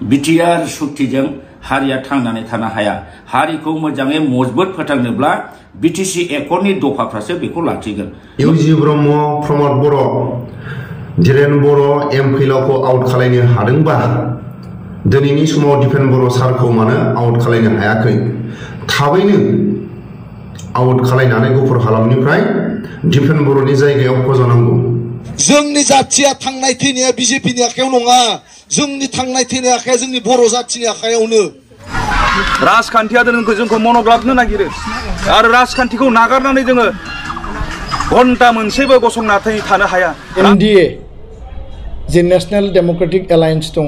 BTR सुक्तिजों हारिया थांनानै थानो हाया हारिखौ मोजाङै मजबुत फोथांनोब्ला बिटिसि एकर्डनि दफाफ्रासो बेखौ लाखिगोन इउजि ब्रह्म प्रमद बर' धीरेन बर' एमफिलखौ आउट खालायनो हादोंबा दिनैनि समाव दिपेन बर' सारखौ मानो आउट खालायनो हायाखै थाबैनो आउट खालायनानै गुफुर हालामनिफ्राय दिपेन बर'नि जायगायाव फज'नांगौ जोंनि जाथिया थांनाय थैनाया बिजेपिनि आखायाव नङा जोंनि थांनाय थैनाय आखाया जोंनि बर' जाथिनि आखायावनो राजखान्थिया जोंखौ मनग्लाबनो नागिरो आरो राजखान्थिखौ नागारनानै जोङो घन्टा मोनसेबो गसंना थानो हाया एनडिए जे नेशनेल डेमोक्रेटिक एलायन्स दङ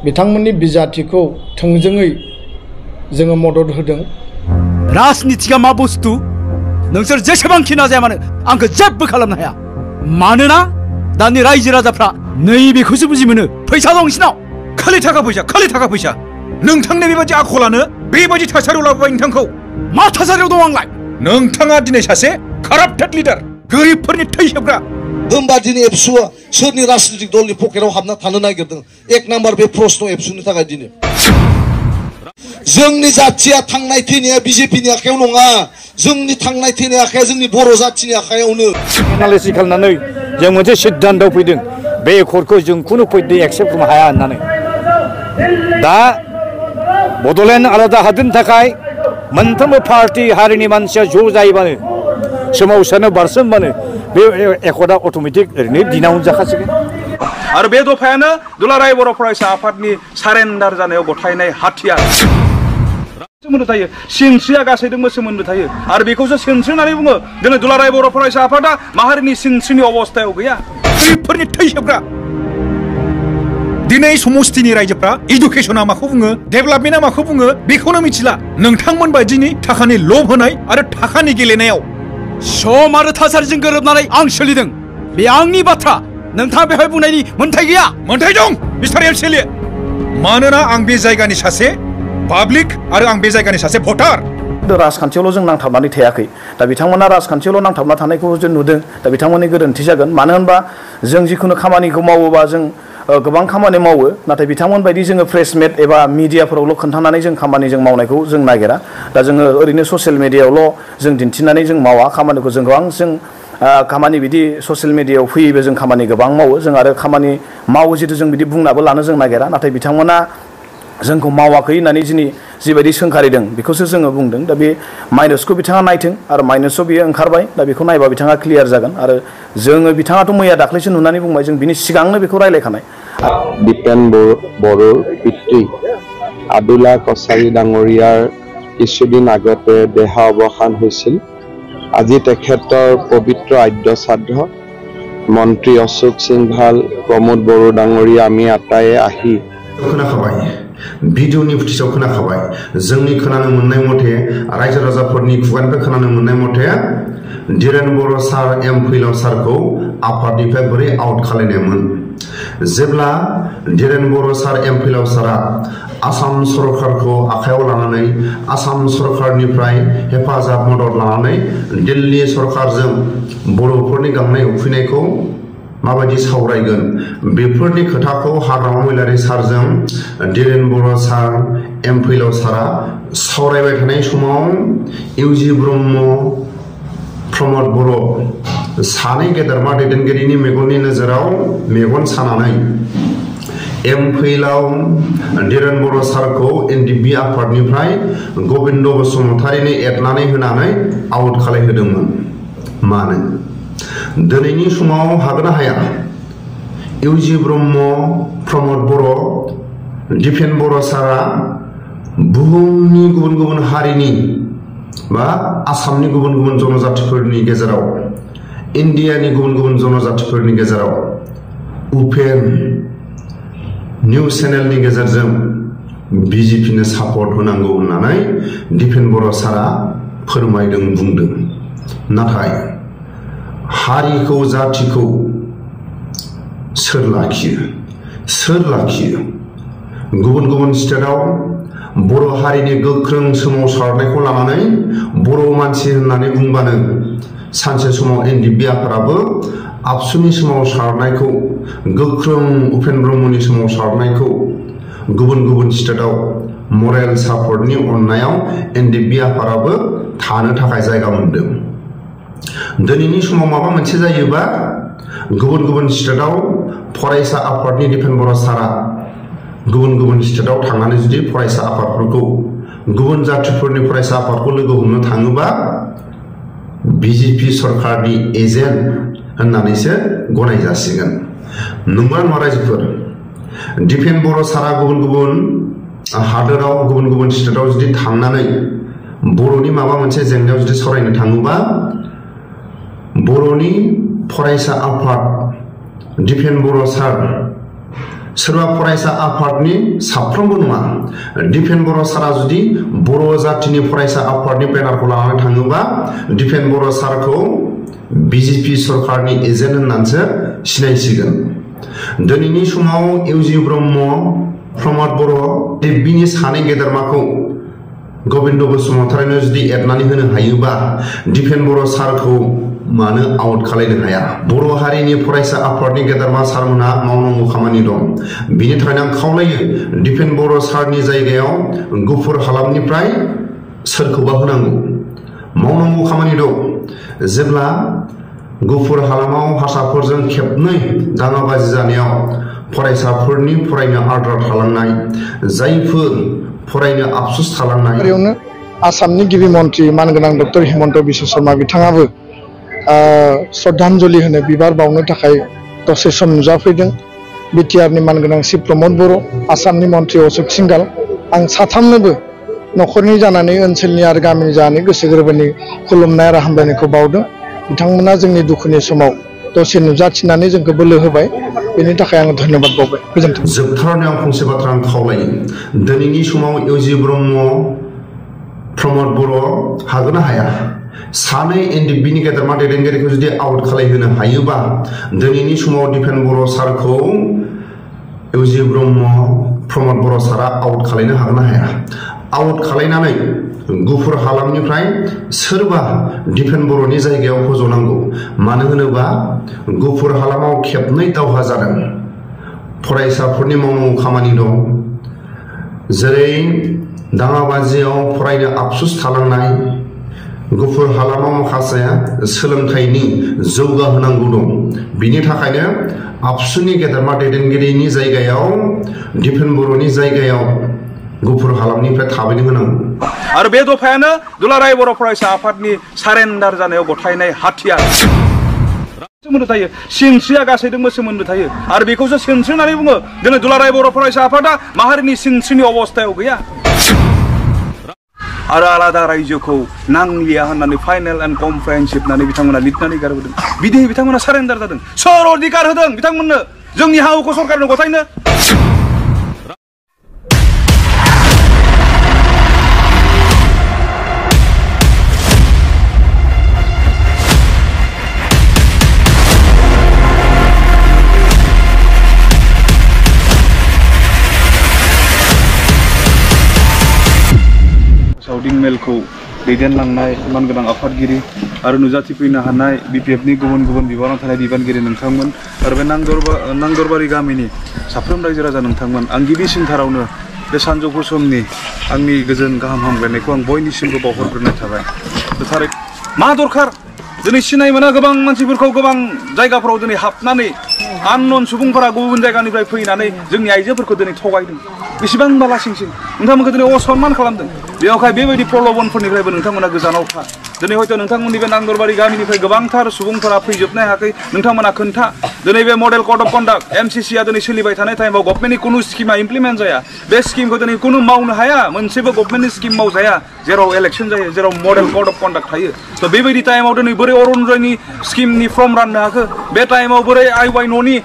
बिथांमोननि बिजाथिखौ थोंजोङै जोङो मदद होदों राजनितिका मा बुस्थु नोंसोर जेसेबांखि नाजाया मानो आंखौ जेबो खालामनो हाया मानोना दानि रायजो राजाफ्रा नैबेखौसो बुजि मोनो फैसा दं नोंसिनाव खालि थाखा फैसा नोंथांनि बेबायदि आखलानो बेबायदि थासारियाव लाबोबाय नोंथांखौ मा थासारियाव दं आंलाय नोंथाङा दिनै सासे काराप्टेड लिडार गोरिबफोरनि थै सोबग्रा होमबा दिनै एबसुआ सोरनि राजनीतिक दलनि पकेटाव हाबना थानो नागिरदों एक नाम्बार बे प्रश्न एबसुनि थाखाय दिनै जोंनि जाथिया थांनाय थैनाया बिजेपिनि आखायाव नङा जोंनि थांनाय थैनाय आखाया जोंनि बर' जाथिनि आखायावनो एनालिसिस खालामनानै जों मोनसे सिद्धान्तआव फैदों बे एकर्डखौ जों खुनु फैदों एक्सेप्ट खालामनो हाया होननानै दा बड'लेण्ड आलादा हादोरनि थाखाय मोनफ्रोमबो पार्टी हारिनि मानसिया ज' जायोबानो सोमावसारनो बारसोमबानो बे एकर्डआ अट'मेटिक ओरैनो दिनावनो जाखासिगोन आरो बे दफायानो दुलाराय बर' फरायसा आफादनि सारेन्डार जानायाव गथायनाय हाथियार सोमोन्दो थायो सिनस्रिया गासैजोंबो सोमोन्दो थायो आरो बेखौसो सिनस्रि होननानै बुङो दिनै दुलाराय बर' फरायसा आफादा माहारिनि सिनस्रिनि अबस्थायाव गैया गोरिबफोरनि थै सोबग्रा दिनै समस्तिनि रायजोफ्रा इडुकेसना माखौ बुङो डेभेलपमेन्टआ माखौ बुङो बेखौनो मिथिला नोंथांमोन बायदिनि थाखानि लब होनाय आरो थाखानि गेलेनायाव सम आरो थासारिजों गोरोबनानै आं सोलिदों बे आंनि बाथ्रा नोंथाङा बेहाय बुंनायनि मोन्थाय गैया मोन्थाय दं मिस्टार एलसेले मानोना आं बे जायगानि सासे पाब्लिक आरो आं बे जायगानि सासे भटार राजखान्थियावल' जों नांथाबनानै थायाखै दा बिथांमोना राजखान्थियावल' नांथाबना थानायखौ जों नुदों दा बिथांमोननि गोरोन्थि जागोन मानो होनबा जों जिखुनु खामानिखौ मावोबा जों गोबां खामानि मावो नाथाय बिथांमोन बायदि जोङो प्रेसमेट एबा मिडियाफोरावल' खोन्थानानै जों खामानि जों मावनायखौ जों नागिरा दा जोङो ओरैनो ससियेल मिडियायावल' जों दिन्थिनानै जों मावा खामानिखौ जों गोबां जों खामानि बिदि ससियेल मिडियायाव फैयोबो जों खामानि गोबां मावो जों आरो खामानि मावो जितु जों बिदि बुंनाबो लानो जों नागिरा नाथाय बिथांमोना जोंखौ मावाखै होननानै जिबायदि सोंखारिदों बेखौसो जोङो बुंदों दा बे माइनासखौ बिथाङा नायथों आरो माइनासआव बियो ओंखारबाय दा बेखौ नायबा बिथाङा क्लियार जागोन आरो जोङो बिथाङाथ' मैया दाख्लैसो नुनानै बुंबाय जों बिनि सिगांनो बेखौ रायलायखानाय दीपेन बড়োৰ পিতৃ আব্দুল্লাহ কছাৰী ডাঙৰীয়াৰ কিছুদিন আগতে দেহা অৱসান হৈছিল আজি তেখেতৰ পবিত্ৰ আদ্য শ্ৰাদ্ধ মন্ত্ৰী অশোক সিংভাল প্ৰমোদ বড়ো ডাঙৰীয়া আমি আটায়ে আহি खोनाखाबाय भिडिअनि फुटेजाव खोनाखाबाय जोंनि खोनानो मोननाय मथे रायजो राजाफोरनि खुगानिफ्राय खोनानो मोननाय मथे धीरेन बर' सार एमफिल सारखौ आफादनिफ्राय बोरै आउट खालायनायमोन जेब्ला धीरेन बर' सार एमफिल सारा आसाम सरकारखौ आखायाव लानानै आसाम सरकारनिफ्राय हेफाजाब मदद लानानै दिल्ली सरकारजों बर'फोरनि गांनाय उखैनायखौ माबायदि सावरायगोन बेफोरनि खोथाखौ हाग्रामा महिलारि सारजों धीरेन बर' सार एमफिल सारा सावरायबाय थानाय समाव इउजि ब्रह्म प्रमद बर' सानै गेदेरमा दैदेनगिरिनि मेगननि नोजोराव मेगन सानानै एमफिलाव धीरेन बर' सारखौ एनडिबि आफादनिफ्राय गबिन्द बसुमतारीनो एरनानै होनानै आउट खालायहोदोंमोन मानो दिनैनि समाव हागोन हाया इउजि ब्रह्म प्रमद बर' दिपेन बर' सारा बुहुमनि गुबुन गुबुन हारिनि बा आसामनि गुबुन गुबुन जनजातिफोरनि गेजेराव इन्डियानि गुबुन गुबुन जनजातिफोरनि गेजेराव उपेन निउज चेनेलनि गेजेरजों बिजेपिनो सापर्ट होनांगौ होननानै दिपेन बर' सारा फोरमायदों बुंदों नाथाय हारिखौ जातिखौ सोर लाखियो गुबुन गुबुन स्टेटआव बर' हारिनि गोख्रों सोमावसारनायखौ लानानै बर' मानसि होननानै बुंबानो सानसे समाव एनडिबि आफादाबो आबसुनि सोमावसारनायखौ गोख्रों उपेन ब्रह्मनि सोमावसारनायखौ गुबुन गुबुन स्टेटआव मरेल सापर्टनि अननायाव एनडिएफबि आफादाबो थानो थाखाय जायगा मोनदों। दिनैनि समाव माबा मोनसे जायोबा गुबुन गुबुन स्टेटआव फरायसा आफादनि दिपेन बर' सारा गुबुन गुबुन स्टेटआव थांनानै जुदि फरायसा आफादफोरखौ गुबुन जातिफोरनि फरायसा आफादखौ लोगो हमनो थाङोबा बिजेपि सरकारनि एजेन्ट होननानैसो गनाय जासिगोन। नंगौना नङा रायजोफोर? दिपेन बर' सारा गुबुन गुबुन हादोराव गुबुन गुबुन स्टेटआव जुदि थांनानै बर'नि माबा मोनसे जेंनायाव जुदि सावरायनो थाङोबा बर'नि फरायसा आफाद दिपेन बर' सार सोरबा फरायसा आफादनि साफ्रोमबो नङा दिपेन बर' सारा जुदि बर' जातिनि फरायसा आफादनि बेनारखौ लानानै थाङोबा दिपेन बर' सारखौ बिजेपि सरकारनि एजेन्ट होननानैसो सिनायसिगोन। दिनैनि समाव इउजि ब्रह्म प्रमद बर' बिनि सानै गेदेरमाखौ गोविन्द बसुमतारिनो जुदि एरनानै होनो हायोबा दिपेन बर' सारखौ मानो आउट खालायनो हाया? बर' हारिनि फरायसा आफादनि गेदेरमा सारमोनहा मावनांगौ खामानि दं। बिनि थाखायनो आं खावलायो दिपेन बर' सारनि जायगायाव गुफुर हालामनिफ्राय सोरखौबा होनांगौ। मावनांगौ खामानि दं। जेब्ला गुफुर हालामाव हारसाफोरजों खेबनै दाङाबाजि जानायाव फरायसाफोरनि फरायनो आद्रा थालांनाय जायफोर फरायनो आफसुस थालांनाय आसामनि गिबि मन्त्रि मानगोनां डक्टर हिमन्त बिश्व शर्मा बिथाङाबो श्रद्धांजलि होनो बिबार बावनो थाखाय दसे सम नुजाफैदों। बिटिआरनि मानगोनां श्री प्रमद बर' आसामनि मन्त्रि अशोक सिंगाल आं साथामनोबो न'खरनि जानानै ओनसोलनि आरो गामिनि जानानै गोसो गोरबोनि खुलुमनाय आरो हामलायनायखौ बावदों। बिथांमोना जोंनि दुखुनि समाव दसे नुजाथिनानै जोंखौ बोलो होबाय। बेनि थाखाय आं धन्यबाद बावबाय। गोजोन्थों। जोबथारनायाव आं फंसे बाथ्रा आं खावलायो। दिनैनि समाव इउजि ब्रह्म प्रमद बर' हागोन ना हाया? सानै एनडिएफबिनि गेदेरमा दैदेनगिरिखौ जुदि आउट खालायहोनो हायोबा दिनैनि समाव दिपेन बर' सारखौ इउजि ब्रह्म प्रमद बर' सारा आउट खालायनो हागोन ना हाया? आउट खालायनानै गुफुर हालामनिफ्राय सोरबा दिपेन बर'नि जायगायाव फज'नांगौ। मानो होनोबा गुफुर हालामाव खेबनै दावहा जादों। फरायसाफोरनि मावनांगौ खामानि दं। जेरै दाङाबाजियाव फरायनो आफसुस थालांनाय गुफुर हालामाव माखासे सोलोंथाइनि जौगाहोनांगौ दं। बिनि थाखायनो आबसुनि गेदेरमा दैदेनगिरिनि जायगायाव दिपेन बर'नि जायगायाव गुफुर हालामनिफ्राय थाबैनो होनांगौ। आरो बे दफायानो दुलाराय बर' फरायसा आफादनि सारेन्डार जानायाव गथायनाय हाथियार सोमोन्दो थायो। सिनस्रिया गासैजोंबो सोमोन्दो थायो आरो बेखौसो सिनस्रि होननानै बुङो। दिनै दुलाराय बर' फरायसा आफादा माहारिनि सिनस्रिनि अबस्थायाव गैया आरो आलादा रायजोखौ नांलिया होननानै फाइनेल एन्ड कमप्रेहेन्सिभ होननानै बिथांमोना लिरनानै गारबोदों। बिदि बिथांमोना सारेन्डार जादों। सोर अधिकार होदों बिथांमोननो जोंनि हाखौ सरकारनो गथायनो? साउदिं मेलखौ दैदेनलांनाय मानगोनां आफादगिरि आरो नुजाथिफैनो हानाय बिपिएफनि गुबुन गुबुन बिबानाव थानाय बिबानगिरि नोंथांमोन आरो बे नांदरबारि गामिनि साफ्रोम रायजो राजा नोंथांमोन, आं गिबिसिनथारावनो बे सानजौफु समनि आंनि गोजोन गाहाम हामलायनायखौ आं बयनिसिमबो बावहरग्रोनाय थाबाय। थारै मा दरखार दिनै सिनाय मोना गोबां मानसिफोरखौ गोबां जायगाफोराव दिनै हाबनानै आननन सुबुंफोरा गुबुन जायगानिफ्राय फैनानै जोंनि आइजोफोरखौ दिनै थगायदों। बेसेबांबा लासिंसिं नोंथांमोनखौ दिनै असनमान खालामदों। बेयावहाय बेबायदि प्रलबनफोरनिफ्रायबो नोंथांमोना गोजानाव था। दिनै हयथ' नोंथांमोननि बे नांदरबारि गामिनिफ्राय गोबांथार सुबुंफोरा फैजोबनो हायाखै। नोंथांमोना खोन्था दिनै बे मडेल कड अफ कन्डाक्ट एमसिसिआ दिनै सोलिबाय थानाय टाइमाव गभर्नमेन्टनि कुनु स्किमा इमप्लिमेन्ट जाया। बे स्किमखौ दिनै कुनु मावनो हाया। मोनसेबो गभर्नमेन्टनि स्किम मावजाया जेराव इलेक्सन जायो, जेराव मडेल कड अफ कन्डाक्ट थायो। थ' बेबायदि टाइमाव दिनै बोरै अरुणोदयनि स्किमनि फर्म राननो हाखो? बे टाइमाव बोरै आइ न'नि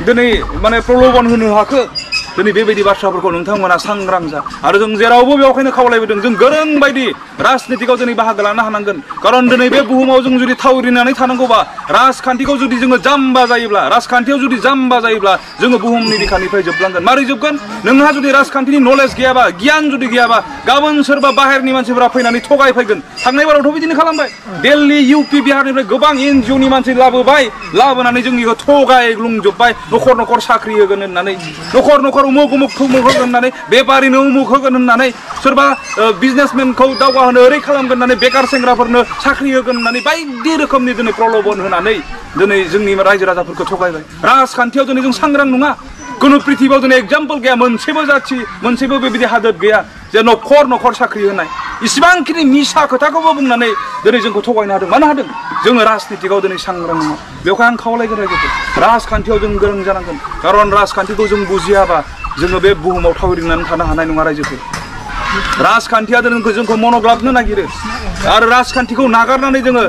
दिनै माने प्रलबन होनो हाखो? दिनै बेबायदि बाथ्राफोरखौ नोंथांमोना सांग्रां जा। आरो जों जेरावबो बेवहायनो खावलायबोदों जों गोरों बायदि राजनितिकआव दिनै बाहागो लानो हानांगोन। खारन दिनै बे बुहुमाव जों जुदि थावरिनानै थानांगौबा राजखान्थिखौ जुदि जोङो जाम्बा जायोब्ला, राजखान्थियाव जुदि जाम्बा जायोब्ला जोङो बुहुमनि बिखानिफ्राय जोबलांगोन। मारै जोबगोन? नोंहा जुदि राजखान्थिनि नलेज गैयाबा, गियान जुदि गैयाबा, गाबोन सोरबा बाहेरनि मानसिफोरा फैनानै थगायफैगोन। थांनाय बारावथ' बिदिनो खालामबाय। दिल्ली, इउपि, बिहारनिफ्राय गोबां एनजिअनि मानसि लाबोबाय, लाबोनानै जोंनिखौ थगायग्लुंजोब्बाय। न'खर न'खर साख्रि होगोन होननानै, न'खर न'खर उमुक उमुक थुमुक होगोन होननानै बेपारिनो उमुक होगोन होननानै सोरबा बिजनेसमेनखौ दावगाहोनो ओरै खालामगोन होननानै बेकार सेंग्राफोरनो साख्रि होगोन होननानै बायदि रोखोमनि दिनै प्रलबन होनानै दिनै जोंनि रायजो राजाफोरखौ थगायबाय राजखान्थियाव दिनै जों सांग्रां नङा कुनु पृथिबियाव दिनै एग्जाम्पल गैया मोनसेबो जाथि मोनसेबो बेबायदि हादोर गैया जे न'खर न'खर साख्रि होनाय इसिबांखिनि मिसा खोथाखौबो बुंनानै दिनै जोंखौ थगायनो हादों मानो हादों जोङो राजनितिकआव दिनै सांग्रां नङा बेवहाय आं खावलायगोन रायजोखौ राजखान्थियाव जों गोरों जानांगोन खारन राजखान्थिखौ जों बुजियाबा जोङो बे बुहुमाव थावरिनानै थानो हानाय नङा रायजोखौ राजखान्थिया जोंखौ मनग्लाबनो नागिरो आरो राजखान्थिखौ नागारनानै जोङो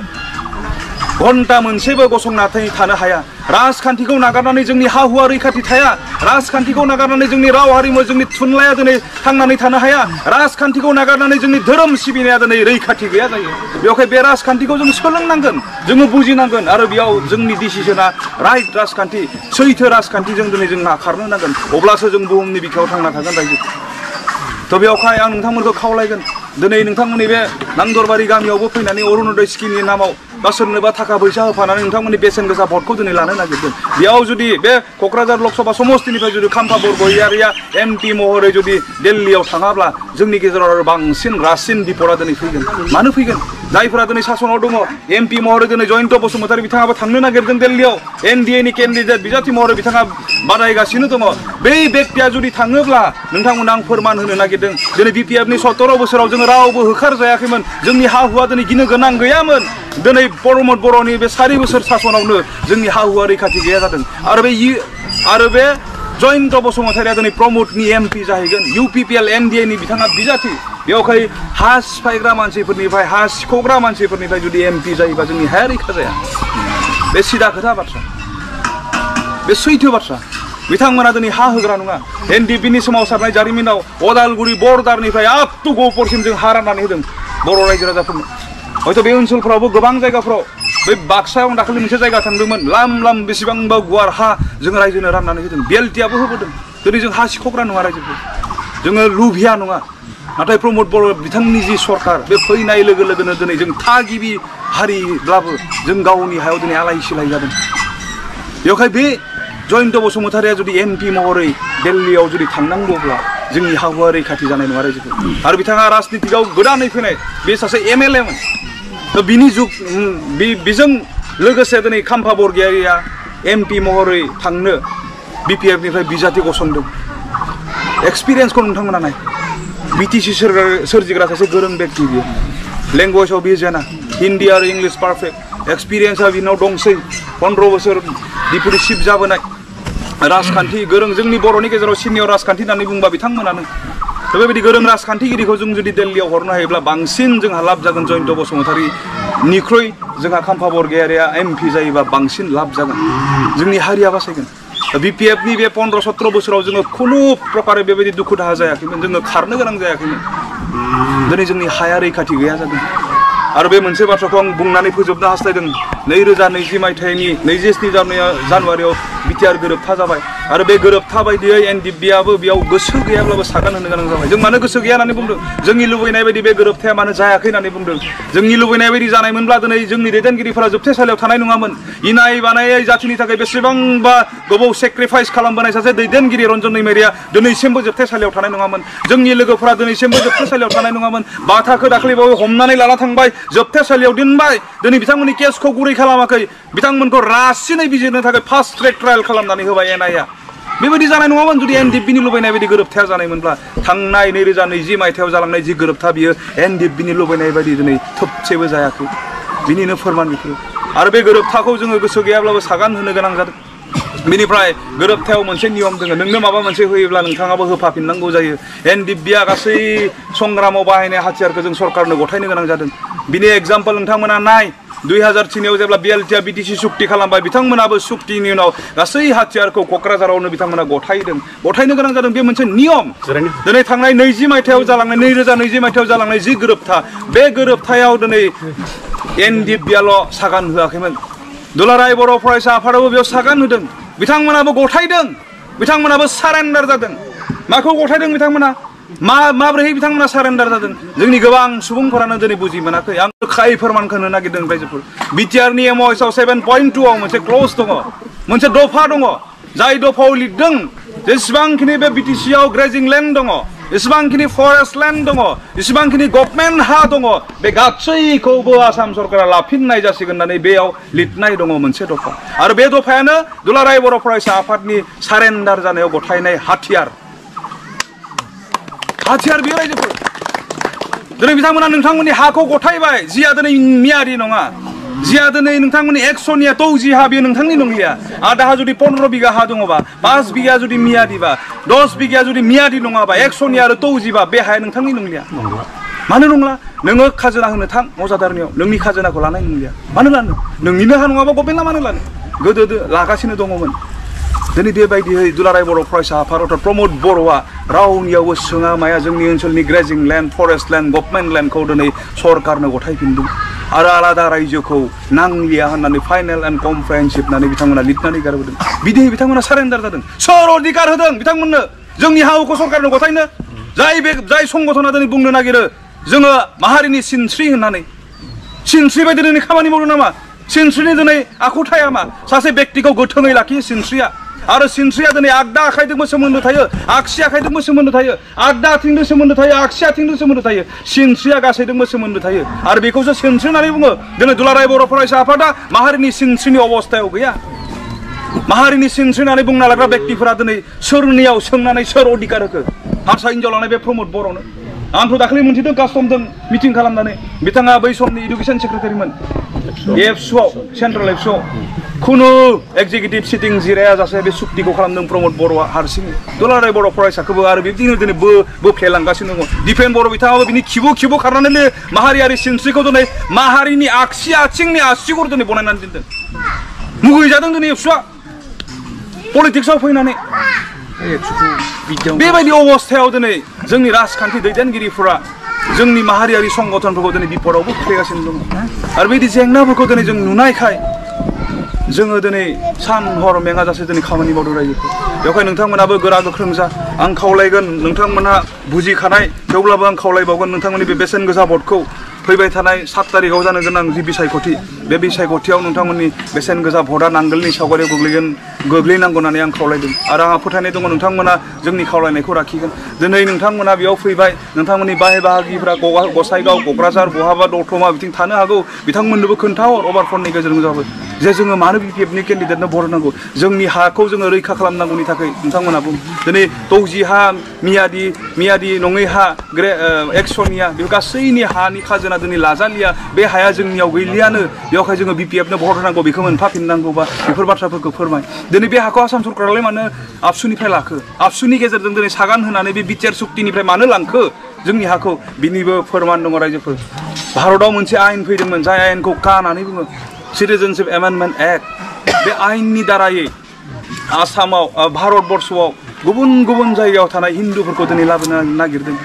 घन्टा मोनसेबो गसंनानै थानो हाया राजखान्थिखौ नागारनानै जोंनि हा हुआ रैखाथि थाया राजखान्थिखौ नागारनानै जोंनि राव हारिमु जोंनि थुनलाइया दिनै थांनानै थानो हाया राजखान्थिखौ नागारनानै जोंनि धोरोम सिबिनाया दिनै रैखाथि गैया जायो बेवहाय बे राजखान्थिखौ जों सोलोंनांगोन जोङो बुजिनांगोन आरो बेयाव जोंनि डिसिसना राइट राजखान्थि सैथो राजखान्थिजों दिनै जों खारनो नांगोन अब्लासो जों बुहुमनि बिखायाव थांना थागोन रायजो थ' बेवहाय आं नोंथांमोनखौ खावलायगोन दिनै नोंथांमोननि बे नांदरबारि गामियावबो फैनानै अरुणोदय स्किमनि नामाव बा सोरनोबा थाखा फैसा होफानानै नोंथांमोननि बेसेन गोसा भटखौ दिनै लानो नागिरदों बेयाव जुदि बे क'क्राझार लकसभा समस्तिनिफ्राय जुदि खाम्फा बरग'यारिया MP महरै जुदि दिल्लीयाव थाङाब्ला जोंनि गेजेराव आरो बांसिन रासिन बिपदा दिनै फैगोन मानो फैगोन जायफोरा दिनै सासनाव दङ MP महरै दिनै जयन्त बसुमतारी बिथाङाबो थांनो नागिरदों दिल्लीयाव NDAनि केन्डिडेट बिजाथि महरै बिथाङा बादायगासिनो दङ बै व्यक्तिया जुदि थाङोब्ला नोंथांमोना आं फोरमान होनो नागिरदों दिनै BPFनि 17 बोसोराव जोङो रावबो होखारजायाखैमोन जोंनि हा हुआ दिनै गिनो गोनां गैयामोन दिनै प्रमद बर'नि बे 4 बोसोर सासनावनो जोंनि हा हुआ रैखाथि गैया जादों आरो बे जयन्त बसुमतारीया दिनै प्रमदनि MP जाहैगोन UPPL NDAनि बिथाङा बिजाथि बेवहाय हा सिफायग्रा मानसिफोरनिफ्राय हा सिख'ग्रा मानसिफोरनिफ्राय जुदि MP जायोबा जोंनि हाया रैखा जाया बे सिदा खोथा बाथ्रा बे सैथो बाथ्रा बिथांमोना दिनै हा होग्रा नङा NDPनि सोमावसारनाय जारिमिनाव अदालगुरि बर्डारनिफ्राय आप टु गहपुरसिम जों हा राननानै होदों बर' रायजो राजाफोरनो हयथ' बे ओनसोलफ्रावबो गोबां जायगाफ्राव बै बाक्सायाव दाखालि मोनसे जायगा थांदोंमोन लाम बेसेबांबा गुवार हा जों रायजोनो राननानै होदों BLTआबो होबोदों दिनै जों हा सिख'ग्रा नङा रायजोखौ जोङो लुभिया नङा नाथाय प्रमद बर' बिथांनि जि सरकार बे फैनाय लोगो लोगोनो दिनै जों थागिबि हारिब्लाबो जों गावनि हायाव दिनै आलाय सिलाय जादों बेवहाय बे जयन्त बसुमतारीया जुदि MP महरै दिल्लीयाव जुदि थांनांगौब्ला जोंनि हा हुआ रैखाथि जानाय नङा रायजोखौ आरो बिथाङा राजनितिकआव गोदानै फैनाय बे सासे MLA मोन थ' बिनि बेजों लोगोसे दिनै खाम्फा बरग'यारिया MP महरै थांनो BPFनिफ्राय बिजाथि गसंदों एक्सपिरियेन्सखौ नोंथांमोना नाय BTC सोरजिग्रा सासे गोरों व्यक्ति बियो लेंगुवेजाव बियो जेना हिन्दी आरो इंलिश पारफेक्ट एक्सपिरियेन्सआ बिनाव दंसै 15 बोसोर डिपुटि चिफ जाबोनाय राजखान्थि गोरों जोंनि बर'नि गेजेराव सिनियर राजखान्थि होननानै बुंबा बिथांमोनानो बेबायदि गोरों राजखान्थिगिरिखौ जों जुदि दिल्लीयाव हरनो हायोब्ला बांसिन जोंहा लाब जागोन जयन्त बसुमतारीनिख्रुइ जोंहा खाम्फा बरग'यारिया MP जायोबा बांसिन लाब जागोन जोंनि हारिया बासायगोन BPFनि बे 15-17 बोसोराव जोङो खुनु प्रकारे बेबायदि दुखु दाहा जायाखैमोन जोङो खारनो गोनां जायाखैमोन दिनै जोंनि हाया रैखाथि गैया जादों आरो बे मोनसे बाथ्राखौ आं बुंनानै फोजोबनो हास्थायदों 2020 मायथाइनि 27 जानुवारियाव BTR गोरोबथा जाबाय आरो बे गोरोबथा बायदियै NDPआबो बेयाव गोसो गैयाब्लाबो सागान होनो गोनां जाबाय जों मानो गोसो गैया होननानै बुंदों जोंनि लुबैनाय बायदि बे गोरोबथाया मानो जायाखै होननानै बुंदों जोंनि लुबैनाय बायदि जानायमोनब्ला दिनै जोंनि दैदेनगिरिफोरा जोबथेसालियाव थानाय नङामोन इनाय बानायै जाथिनि थाखाय बेसेबांबा गोबाव सेक्रिफाइस खालामबोनाय सासे दैदेनगिरि रन्जन दैमारिया दिनैसिमबो जोबथेसालियाव थानाय नङामोन जोंनि लोगोफोरा दिनैसिमबो जोबथेसालियाव थानाय नङामोन बाथाखौ दाख्लैबावै हमनानै लाना थांबाय जोबथेसालियाव दोनबाय दिनै बिथांमोननि केसखौ गुरै खालामाखै बिथांमोनखौ रासिनै बिजिरनो थाखाय फास्ट ट्रेक ट्रायल खालामनानै होबाय NIA बेबायदि जानाय नङामोन जुदि NDPनि लुबैनाय बायदि गोरोबथाया जानायमोनब्ला थांनाय 2020 मायथाइयाव जालांनाय जि गोरोबथा बियो NDPनि लुबैनाय बायदि दिनै थोबसेबो जायाखै बिनिनो फोरमान बेफोरो आरो बे गोरोबथाखौ जोङो गोसो गैयाब्लाबो सागान होनो गोनां जादों बिनिफ्राय गोरोबथायाव मोनसे नियम दङ नोंनो माबा मोनसे होयोब्ला नोंथाङाबो होफाफिननांगौ जायो NDPआ गासै संग्रामाव बाहायनाय हाथियारखौ जों सरकारनो गथायनो गोनां जादों बिनि एग्जाम्पल नोंथांमोना नाय 2003आव जेब्ला BLTआ BTC सुक्ति खालामबाय बिथांमोनाबो सुक्तिनि उनाव गासै हाथियारखौ क'क्राझारावनो बिथांमोना गथायनो गोनां जादों बे मोनसे नियम दिनै थांनाय 2020 मायथाइयाव जालांनाय जि गोरोबथा बे गोरोबथायाव दिनै NDPआल' सागान होआखैमोन दुलाराय बर' फरायसा आफादाबो बेयाव सागान होदों बिथांमोनाबो गथायदों बिथांमोनाबो सारेन्डार जादों माखौ गथायदों बिथांमोना माब्रैहाय बिथांमोना सारेन्डार जादों जोंनि गोबां सुबुंफोरानो दिनै बुजि मोनाखै आं रोखायै फोरमानखौ होनो नागिरदों रायजोफोर BTRनि MOSआव 7.2आव मोनसे क्लज दङ मोनसे दफा दङ जाय दफायाव लिरदों जेसेबांखिनि बे बिटिसिआव ग्रेजिं लेन्ड दङ एसेबांखिनि फरेस्ट लेन्ड दङ एसेबांखिनि गभर्नमेन्ट हा दङ बे गासैखौबो आसाम सरकारा लाफिननाय जासिगोन होननानै बेयाव लिरनाय दङ मोनसे दफा आरो बे दफायानो दुलाराय बर' फरायसा आफादनि सारेन्डार जानायाव गथायनाय हाथियार बियो रायजोफोर दिनै बिथांमोना नोंथांमोननि हाखौ गथायबाय जिया दिनै मियारि नङा जिया दिनै नोंथांमोननि 100निया 30 हा बेयो नोंथांनि नंलिया आधा हा जुदि 15 बिघा हा दङबा 5 बिघा जुदि मियादिबा 10 बिघा जुदि मियादि नङाबा 100निया आरो 30 बा बे हाया नोंथांनि नंलिया मानो नंला नोङो खाजोना होनो थां मजादारनियाव नोंनि खाजोनाखौ लानाय नंलिया मानो लानो नोंनिनो हा नङाबा गभर्नमेन्टआ मानो लानो गोदो लागासिनो दङमोन दिनै बेबायदियै दुलाराय बर' फरायसा आफाद प्रमद बर'आ रावनियावबो सोङा माया जोंनि ओनसोलनि grazing land forest land government लेन्डखौ दिनै सरकारनो गथायफिनदों आरो आलादा रायजोखौ नांलिया होननानै फाइनेल एन्ड कमप्रेहेन्सिभ होननानै बिथांमोना लिरनानै गारबोदों बिदियै बिथांमोना सारेन्डार जादों सोर अधिकार होदों बिथांमोननो जोंनि हाखौ सरकारनो गथायनो जाय संगठना दिनै बुंनो नागिरो जोङो माहारिनि सिनस्रि होननानै सिनस्रि बायदि दिनै खामानि मावदों नामा सिनस्रिनि दिनै आखुथाया मा सासे बेक्तिखौ गोथोङै लाखियो सिनस्रिया आरो सिनस्रिया दिनै आगदा आखाइजोंबो सोमोन्दो थायो आगसि आखाइजोंबो सोमोन्दो थायो आगदा आथिंजों सोमोन्दो थायो आगसि आथिंजों सोमोन्दो थायो सिनस्रिया गासैजोंबो सोमोन्दो थायो आरो बेखौसो सिनस्रि होननानै बुङो दिनै दुलाराय बर' फरायसा आफादा माहारिनि सिनस्रिनि अबस्थायाव गैया माहारिनि सिनस्रि होननानै बुंना लाग्रा बेक्तिफोरा दिनै सोरनियाव सोंनानै सोर अधिकार होखो हारसा हिनजाव लानाय बे प्रमद बर'नो आंथ' दाखालि मोनथिदों कास्टमजों मिटिं खालामनानै बिथाङा बै समनि इडुकेसन सेक्रेटारिमोन एबसुआव सेन्ट्रेल एबसुआव खुनु एक्जिकिउटिभ सिटिं जिरायाजासे बे सुक्तिखौ खालामदों प्रमद बर'आ हारसिङै दुलाराय बर' फरायसाखौबो आरो बिदिनो दिनै बोफ्लेलांगासिनो दङ दिपेन बर' बिथाङाबो बिनि खिबु खारनानै माहारियारि सिनस्रिखौ दिनै माहारिनि आगसि आथिंनि आसिगर दिनै बनायनानै दोनदों मुगैजादों दिनै एबसुआ पलिटिक्सआव फैनानै बेबायदि अबस्थायाव दिनै जोंनि राजखान्थि दैदेनगिरिफोरा जोंनि माहारियारि संगठनफोरखौ दिनै बिपदावबो खोख्लैगासिनो दङ आरो बेबायदि जेंनाफोरखौ दिनै जों नुनायखाय जोङो दिनै सान हर मेङाजासे दिनै खामानि मावदों रायजोखौ बेवहाय नोंथांमोनाबो गोरा गोख्रों जा आं खावलायगोन नोंथांमोनहा बुजिखानाय थेवब्लाबो आं खावलायबावगोन नोंथांमोननि बे बेसेन गोसा भटखौ फैबाय थानाय 7 तारिखआव जानो गोनां जि बिसायख'थि बे बिसायख'थियाव नोंथांमोननि बेसेन गोसा भटआ नांगोलनि सावगारियाव गोग्लैनांगौ होननानै आं खावलायदों आरो आंहा फोथायनाय दङ नोंथांमोना जोंनि खावलायनायखौ लाखिगोन दिनै नोंथांमोना बेयाव फैबाय नोंथांमोननि बाहाय बाहागिफ्रा गसाइगाव क'क्राझार बहाबा दतमा बिथिं थानो हागौ बिथांमोननोबो खोन्थाहर अभारफोरनि गेजेरजों जाबो जे जोङो मानो बिपिएफनि केन्डिडेटनो भट होनांगौ जोंनि हाखौ जोङो रैखा खालामनांगौनि थाखाय नोंथांमोना बुं दिनै 30 हा मियादि नङै हा 100निया बे गासैनि हानि खाजोना दिनै लाजालिया बे हाया जोंनियाव गैलियानो बेवहाय जोङो बिपिएफनो भट होनांगौ बेखौ मोनफाफिननांगौबा बेफोर बाथ्राफोरखौ फोरमाय दिनै बे हाखौ आसाम सरकारालाय मानो आबसुनिफ्राय लाखो आबसुनि गेजेरजों दिनै सागान होनानै बे बिटिआर सुक्तिनिफ्राय मानो लांखो जोंनि हाखौ बिनिबो फोरमान दङ रायजोफोर भारतआव मोनसे आयेन फैदोंमोन जाय आयेनखौ का होननानै बुङो सिटिजेनशिप एमेन्डमेन्ट एक्ट बे आयेननि दारायै आसामाव भारतबर्षआव गुबुन गुबुन जायगायाव थानाय हिन्दुफोरखौ दिनै लाबोनो नागिरदों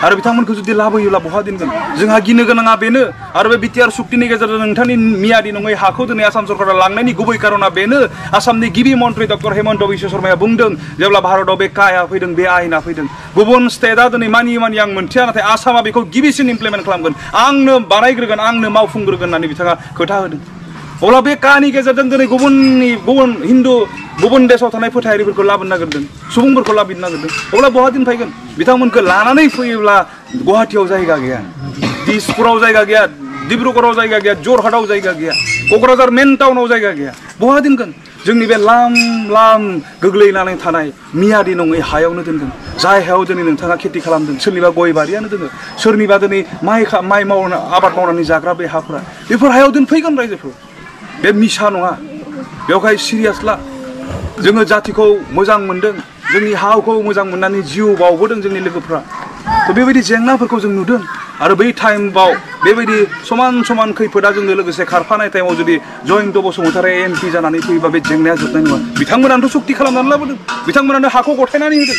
आरो बिथांमोनखौ जुदि लाबोयोब्ला बहा दोनगोन जोंहा गिनो गोनाङा बेनो आरो बे बिटिआर सुक्तिनि गेजेरजों नोंथांनि मियादि नङै हाखौ दिनै आसाम सरकारा लांनायनि गुबै कारना बेनो आसामनि गिबि मन्त्रि डक्टर हेमन्त बिश्व शर्माया बुंदों जेब्ला भारतआव बे काया फैदों बे आयेना फैदों गुबुन स्टेटआ दिनै मानि आं मोनथिया नाथाय आसामा बेखौ गिबिसिन इमप्लिमेन्ट खालामगोन आंनो बानायग्रोगोन आंनो मावफुंग्रोगोन होननानै बिथाङा खोथा होदों अब्ला बे कानि गेजेरजों दिनै गुबुन हिन्दु गुबुन देशाव थानाय फोथायारिफोरखौ लाबोनो नागिरदों सुबुंफोरखौ लाबोनो नागिरदों अब्ला बहा दिन फैगोन बिथांमोनखौ लानानै फैयोब्ला गुवाहाटियाव जायगा गैया दिसपुराव जायगा गैया डिब्रुगड़आव जायगा गैया जरहाटआव जायगा गैया क'क्राझार मेन टाउनाव जायगा गैया बहा दोनगोन जोंनि बे लाम गोग्लैनानै थानाय मियादि नङै हायावनो दोनगोन जाय हायाव दिनै नोंथाङा खेथि खालामदों सोरनिबा गय बारियानो दोङो सोरनिबा दिनै माइ मावना आबाद मावनानै जाग्रा बे हाफोरा बेफोर हायाव दोनफैगोन रायजोफोर बे मिसा नङा बेवहाय सिरियास ला जोङो जातिखौ मोजां मोनदों जोंनि हाखौ मोजां मोननानै जिउ बावबोदों जोंनि लोगोफ्रा थ' बेबायदि जेंनाफोरखौ जों नुदों आरो बै टाइमाव बेबायदि समान खैफोदा जोंनो लोगोसे खारफानाय टाइमाव जुदि जयन्त बसुमतारी एमपि जानानै फैयोबा बे जेंनाया जोबनाय नङा बिथांमोनानोथ' सुक्ति खालामनानै लाबोदों बिथांमोनानो हाखौ गथायनानै होदों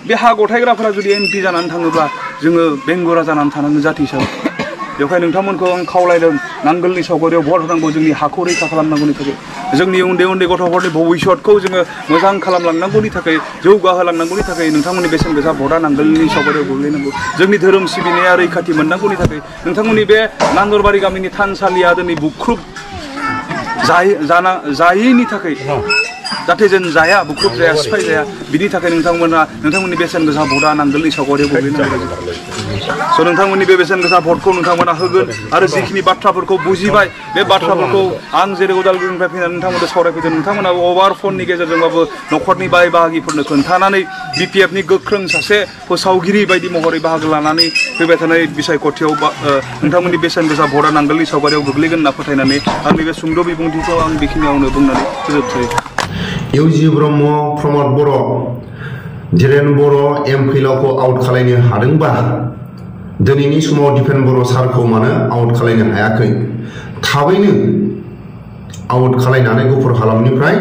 बे हा गथायग्राफोरा जुदि एमपि जानानै थाङोब्ला जोङो बेंगुरा जानानै थानांगोन जाति हिसाबै बेवहाय नोंथांमोनखौ आं खावलायदों नांगोलनि सावगारियाव भट होनांगौ जोंनि हाखौ रैखा खालामनांगौनि थाखाय जोंनि उन्दै गथ'फोरनि भबिष्यतखौ जोङो मोजां खालामलांनांगौनि थाखाय जौगाहोलांनांगौनि थाखाय नोंथांमोननि बेसेन गोसा भटआ नांगोलनि सावगारियाव गोग्लैनांगौ जोंनि धोरोम सिबिनाया रैखाथि मोननांगौनि थाखाय नोंथांमोननि बे नांदरबारि गामिनि थानसालिया दिनै बुख्रुब जायैनि थाखाय जाहाथे जों जाया बुख्रुब जाया सिफाय जाया बिनि थाखाय नोंथांमोननि बेसेन गोसा भटआ नांगोलनि सावगारियाव गोग्लैनांगोन स' नोंथांमोननि बे बेसेन गोसा भटखौ नोंथांमोना होगोन आरो जिखिनि बाथ्राफोरखौ बुजिबाय बे बाथ्राफोरखौ आं जेरै उदालगुरिनिफ्राय फैनानै नोंथांमोनजों सावरायफैदों नोंथांमोनाबो अभार फननि गेजेरजोंबाबो न'खरनि बाय बाहागिफोरनो खोन्थानानै BPFनि गोख्रों सासे फोसावगिरि बायदि महरै बाहागो लानानै फैबाय थानाय बिसायख'थियाव नोंथांमोननि बेसेन गोसा भटआ नांगोलनि सावगारियाव गोग्लैगोन होनना फोथायनानै आंनि बे सुंद' बिबुंथिखौ आं बेखिनियावनो बुंनानै फोजोबसै इउजि ब्रह्म प्रमद बर' धीरेन बर' एमफिलखौ आउट खालायनो हादोंबा दिनैनि समाव दिपेन बर' सारखौ मानो आउट खालायनो हायाखै थाबैनो आउट खालायनानै गुफुर हालामनिफ्राय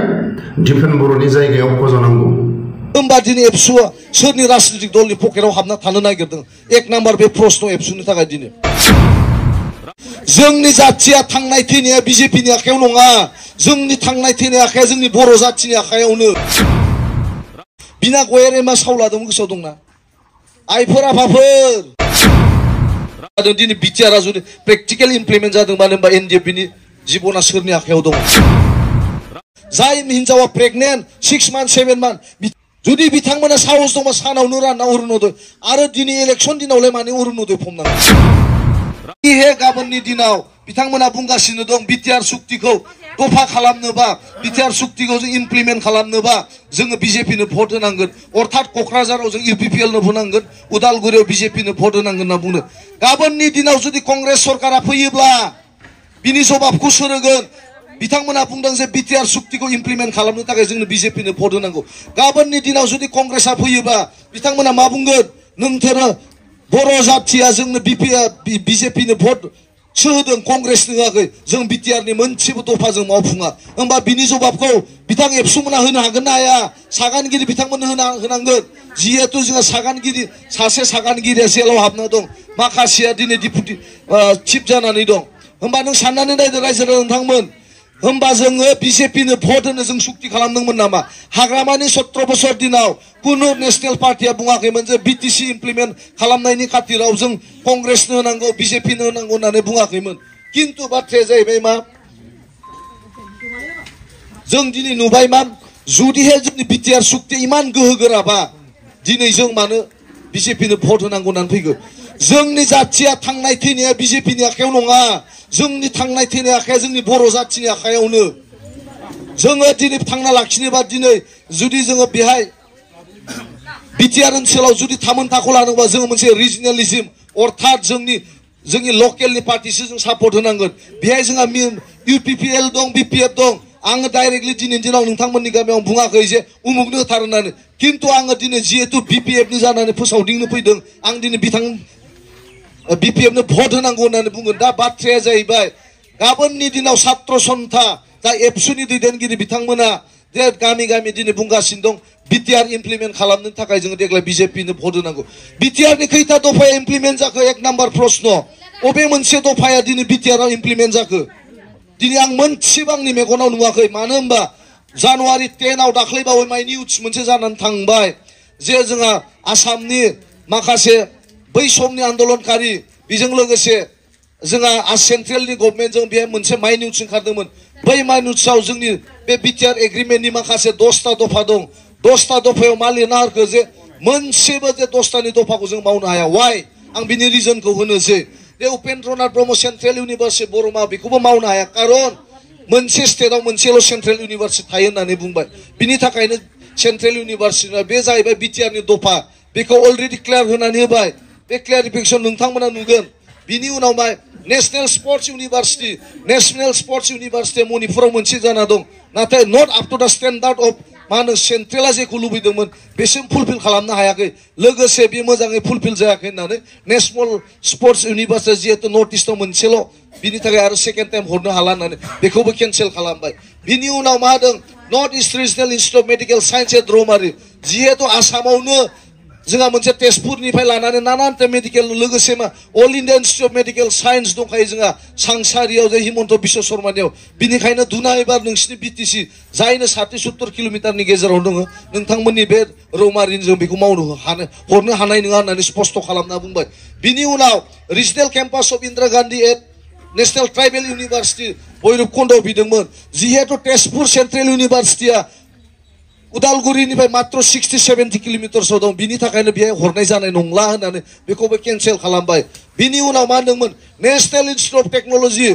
दिपेन बर'नि जायगायाव फज'नांगौ होमबा दिनै एबसुआ सोरनि राजनीतिक दलनि पकेटाव हाबना थानो नागिरदों एक नाम्बार बे प्रश्न एबसुनि थाखाय दिनै जोंनि जाथिया थांनाय थैनाया बिजेपिनि आखायाव नङा जोंनि थांनाय थैनाय आखाया जोंनि बर' जाथिनि आखायावनो बिना गयारे मा सावलादोंमोन गोसोआव दंना आइफोर आफाफोर दिनै बिटिआरआ जुदि प्रेक्टिकेल इमप्लिमेन्ट जादों मानो होनबा एनडिएफबिनि जिबना सोरनि आखायाव दङ जाय हिनजावा प्रेगनेन्ट 6 मान्थ 7 मान्थ जुदि बिथांमोना साहस दंबा सानावनो रानना अरुणोदय आरो दिनै इलेक्सन दिनावलाय माने अरुणोदय फर्म नांगौ हे गाबोननि दिनाव बिथांमोना बुंगासिनो दं बिटिआर सुक्तिखौ दफा खालामनोबा बिटिआर सुक्तिखौ जों इमप्लिमेन्ट खालामनोबा जोङो बिजेपिनो भट होनांगोन अर्थात क'क्राझाराव जों इउपिपिएलनो होनांगोन उदालगुरियाव बिजेपिनो भट होनांगोन होनना बुंदों गाबोननि दिनाव जुदि कंग्रेस सरकारा फैयोब्ला बिनि जबाबखौ सोर होगोन बिथांमोना बुंदों जे बिटिआर सुक्तिखौ इमप्लिमेन्ट खालामनो थाखाय जोंनो बिजेपिनो भट होनांगौ गाबोननि दिनाव जुदि कंग्रेसआ फैयोबा बिथांमोना मा बुंगोन नोंथारा बर' जाथिया जोंनो बिजेपिनो भट सोहोदों कंग्रेसनो होआखै जों बिटिआरनि मोनसेबो दफा जों मावफुङा होमबा बिनि जबाबखौ बिथां एबसुमोना होनो हागोन ना हाया सागानगिरि बिथांमोननो होनांगोन जिहेतु जोंहा सासे सागानगिरिया जेलाव हाबना दं माखासेया दिनै डिपुटि चिफ जानानै दं होमबा नों साननानै नायदो रायजो नोंथांमोन होमबा जोङो बिजेपिनो भट होनो जों सुक्ति खालामदोंमोन नामा हाग्रामानि 17 बोसोर दिनाव कुनु नेशनेल पार्टिया बुङाखैमोन जे बिटिसि इमप्लिमेन्ट खालामनायनि खाथिराव जों कंग्रेसनो होनांगौ बिजेपिनो होनांगौ होननानै बुङाखैमोन किन्तु बाथ्राया जाहैबाय मा जों दिनै नुबाय मा जुदिहे जोंनि बिटिआर सुक्ति इमान गोहोगोराबा दिनै जों मानो बिजेपिनो भट होनांगौ होननानै फैगौ जोंनि जाथिया थांनाय थैनाया बिजेपिनि आखायाव नङा जोंनि थांनाय थैनाय आखाया जोंनि बर' जाथिनि आखायावनो जोङो दिनै थांना लाखिनोबा दिनै जुदि जोङो बेहाय बिटिआर ओनसोलाव जुदि थामोनथाखौ लानोबा जोङो मोनसे रिजनेलिज्म अर्थात जोंनि लकेलनि पार्टिसो जों सापर्ट होनांगोन बेहाय जोंहा इउपिपिएल दं बिपिएफ दं आङो डाइरेक्टलि दिनैनि दिनाव नोंथांमोननि गामियाव बुङाखै जे उमुगनो होथार होननानै किन्तु आङो दिनै जिहेतु बिपिएफनि जानानै फोसावदिंनो फैदों आं दिनै बिपिएफनो भट होनांगौ होननानै बुंगोन दा बाथ्राया जाहैबाय गाबोननि दिनाव छात्र सन्था दा एबसुनि दैदेनगिरि बिथांमोना जे गामि गामि दिनै बुंगासिनो दं बिटिआर इमप्लिमेन्ट खालामनो थाखाय जोङो देग्लाय बिजेपिनो भट होनांगौ बिटिआरनि खैथा दफाया इमप्लिमेन्ट जाखो एक नाम्बार प्रश्न अबे मोनसे दफाया दिनै बिटिआरआव इमप्लिमेन्ट जाखो दिनै आं मोनसेबो आंनि मेगनाव नुवाखै मानो होनबा जानुवारि 10 दाख्लैबावै माइ निउस मोनसे जानानै थांबाय जे जोंहा आसामनि माखासे बै समनि आन्दोलनकारि बेजों लोगोसे जोंहा सेन्ट्रेलनि गभर्नमेन्टजों बेहाय मोनसे माइ निउस ओंखारदोंमोन बै माइ निउसआव जोंनि बे बिटिआर एग्रिमेन्टनि माखासे 10टा दफा दं 10टा दफायाव मा लिरना होखो जे मोनसेबो जे 10टानि दफाखौ जों मावनो हाया वाइ आं बिनि रिजनखौ होनोसै जे उपेन्द्रनाथ ब्रह्म सेन्ट्रेल इउनिभार्सिटि बर'मा बेखौबो मावनो हाया खारन मोनसे स्टेटआव मोनसेल' सेन्ट्रेल इउनिभार्सिटि थायो होननानै बुंबाय बिनि थाखायनो सेन्ट्रेल इउनिभार्सिटिना बे जाहैबाय बिटिआरनि दफा बेखौ अलरेडि क्लियार होनानै होबाय बे क्लियारिफिकेसन नोंथांमोना नुगोन बिनि उनाव मा नेशनेल स्पर्ट्स इउनिभार्सिटि मणिपुराव मोनसे जाना दं नाथाय नट आप टु द स्टेन्डार्ड अफ मा होनो सेन्ट्रेला जेखौ लुबैदोंमोन बेसिम फुलफिल खालामनो हायाखै लोगोसे बे मोजाङै फुलफिल जायाखै होननानै नेशनेल स्पर्ट्स इउनिभार्सिटि जिहेतु नर्थ इस्टआव मोनसेल' बिनि थाखाय आरो सेकेन्ड टाइम हरनो हाला होननानै बेखौबो केन्सेल खालामबाय बिनि उनाव मा होदों north east regional institute of medical science at Raumari जिहेतु आसामावनो जोंहा मोनसे तेजपुरनिफ्राय लानानै नानानथा मेडिकेल लोगोसे मा all India institute of medical science दंखायो जोंहा सांसारियाव जे हिमन्त बिश्व शर्मानियाव बिनिखायनो दुना एबार नोंसिनि बिटिसि जायनो 60-70 किल'मिटारनि गेजेराव दङ नोंथांमोननि बे रौमारिजों बेखौ हरनो हानाय नङा होननानै स्पष्ट खालामना बुंबाय बिनि उनाव regional campus of Indira Gandhi at national tribal university भैरबकुन्दआव बिदोंमोन जिहेतु तेजपुर सेन्ट्रेल इउनिभार्सिटिया उदालगुरिनिफ्राय मात्र 60-70 किल'मिटारसो दं बिनि थाखायनो बेहाय हरनाय जानाय नंला होननानै बेखौबो केन्सेल खालामबाय बिनि उनाव मा होनदोंमोन नेशनेल इनस्टिट्यूट अफ टेक्न'लजि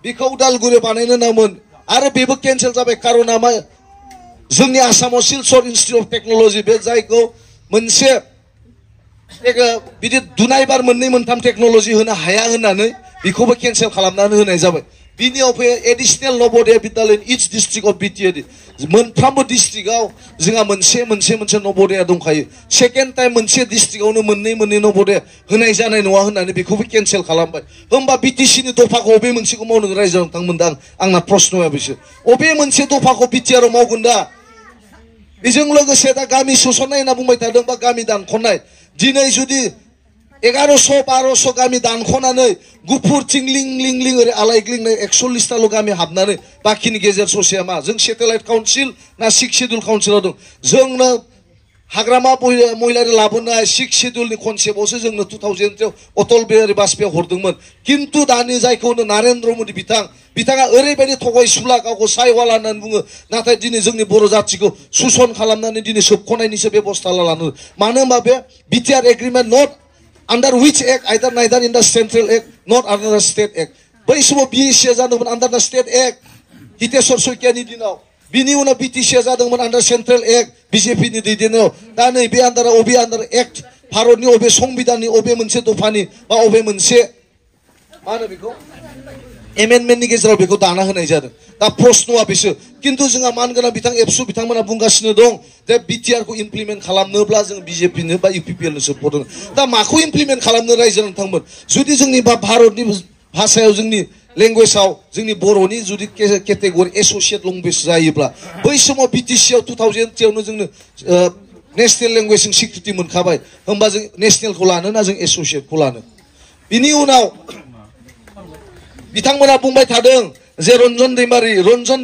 बेखौ उदालगुरियाव बानायनो नामोन आरो बेबो केन्सेल जाबाय कारना मा जोंनि आसामाव सिलचर इनस्टिट्यूट अफ टेक्न'लजि बे जायखौ मोनसे बिदि दुनायबार मोननै मोनथाम टेक्न'लजि होनो हाया होननानै बेखौबो केन्सेल खालामनानै होनाय जाबाय बिनियाव फैयो एडिशनेल Navodaya Vidyalaya etch district of BTR मोनफ्रोमबो डिस्ट्रिक्टआव जोंहा मोनसे नवोदया दंखायो सेकेन्ड टाइम मोनसे डिस्ट्रिक्टआवनो मोननै नवोदया होनाय जानाय नङा होननानै बेखौबो केन्सेल खालामबाय होमबा बिटिसिनि दफाखौ अबे मोनसेखौ मावनो रायजो नोंथांमोनदां आंना प्रश्नया बिसोर अबे मोनसे दफाखौ बिटिआरआव मावगोन दा बेजों लोगोसे दा गामि सोसननाय होनना बुंबाय थादों बा गामि दानख'नाय दिनै जुदि 1100-1200 गामि दानख'नानै गुफुरथिं लिं ओरै आलायग्लिंनाय 140टाल' गामि हाबनानै बाखिनि गेजेर ससेया मा जों सेटेलाइट काउन्सिल ना 6 शेड्युल काउन्सिलाव दं जोंनो हाग्रामा महिलारि लाबोनाय 6 शेड्युलनि कनसेप्टआवसो जोंनो 2000 अटल बिहारी बाजपेयी हरदोंमोन किन्तु दानि जायखौ नरेन्द्र मोदी बिथाङा ओरैबायदि थगायसुला गावखौ सायवाला होननानै बुङो नाथाय दिनै जोंनि बर' जाथिखौ सुसन खालामनानै दिनै सोबख'नायनिसो बेबस्था लानो मानो होनबा बे BTR agreement not under which act neither in the central act not under the state act बै समाव बिएसए जादोंमोन under the state act Hiteshwar शइकियानि दिनाव बिनि उनाव बिटिसि जादोंमोन under central act बिजेपिनि दैदेननायाव दा नै बे under act भारतनि अबे संबिधाननि अबे मोनसे दफानि बा अबे मोनसे मा होनो बेखौ एमेन्डमेन्टनि गेजेराव बेखौ दाना होनाय जादों दा प्रश्नआ बेसो किन्तु जोंहा मानगोनां एबसु बिथांमोना बुंगासिनो दं जे बिटिआरखौ इमप्लिमेन्ट खालामनोब्ला जों बिजेपिनो बा इउपिपिएलनो सपोर्ट होनो दा माखौ इमप्लिमेन्ट खालामनो रायजो नोंथांमोन जुदि जोंनि भारतनि भाषायाव जोंनि लेंगुवेजआव जोंनि बर'नि जुदि केटेगरि एसोसिएट लेंगुवेज जायोब्ला बै समाव बिटिसिआव 2000 जोंनो नेशनेल लेंगुवेजजों स्वीकृति मोनखाबाय होमबा जों नेशनेलखौ लानो ना जों एसोसिएटखौ लानो बिनि उनाव बिथांमोना बुंबाय थादों जे रन्जन